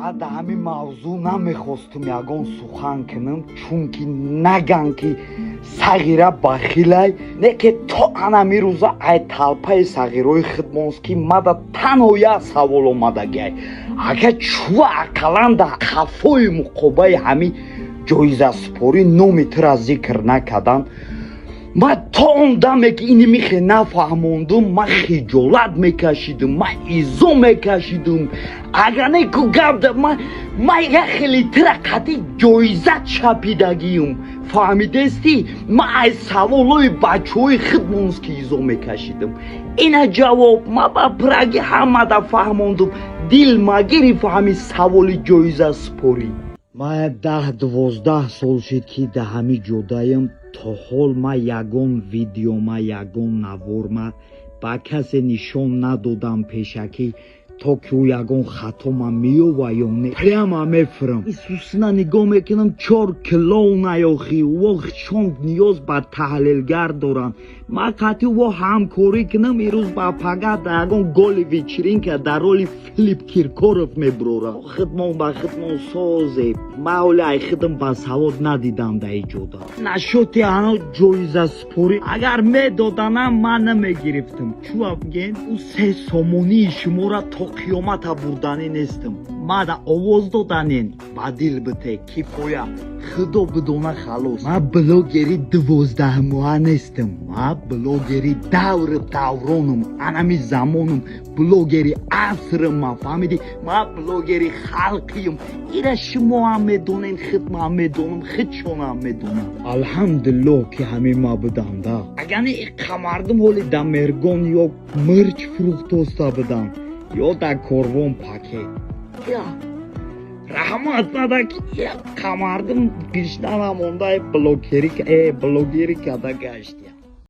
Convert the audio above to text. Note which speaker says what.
Speaker 1: Ман дар ҳамин мавзӯъ намехостум ягон сухан кунам, чунки наган ки сағира бахилай. Не ки то анами рӯза ай талпаи сағирои худмонст, ки мада танҳо як савол омадагиай: ага чува ақаллан дар қафои муқобаи ҳамин ҷоизасупорӣ номи тура зикр накардан? Ман то он даме ки ини михе нафаҳмондум, ман хиҷолат мекашидум, ман изо мекашидум. Агар не ку гап да ман як хеле тира қатъи ҷоиза чапидагиюм, фаҳмидестӣ? Ман аз саволҳои бачаҳои худмонст ки изо мекашидум. Ина ҷавоб ман ба праги ҳамада фаҳмондум. Дил магириф ҳамин саволи ҷоизасупорӣ. Ман 10-12 сол шуд, ки дар ҳамин ҷодаям. То ҳол ман ягон видеома, ягон наворма ба касе нишон надодам пешакӣ, то ки ӯ ягон хатома меёва ё не. Прямо мефурам. Исусина нигоҳ мекунам, чор клоуна ёхи во чон ниёз ба таҳлилгар доранд. Ман қатъи во ҳамкорӣ кунам, ирӯз ба пага дар ягон голи вечеринка дар роли Филипп Киркоров мебурорам. Хидмон ба хидмон созе. Ман ҳоли ай хидм ба савод надидам дар иҷода. Нашоти ано ҷоизасупорӣ агар медоданам, ман намегирифтам. Чува бигӯен, ӯ 3 сомонии шуморо то қиёмата бурданӣ нестам. Мада овоз доданен ба дил бите, кифоя, худо бидона, халос. Ман блогери 12 моҳа нестам, ман блогери даври давронам, анами замонам, блогери асрам ман, фаҳмидӣ? Ман блогери халқиюм. Ира шумо ҳам медонен, хидмам медонам, худшонам медонам. Алҳамдулиллоҳ, ки ҳамин ма будам да. Агар не, иқа мардум ҳоли да Мергон ё мирч фурӯхтоста будам, ё дар Корвон пакет. Я раҳмат мада, ки иқа мардум гишна намонда, блогери блогери када гаштия.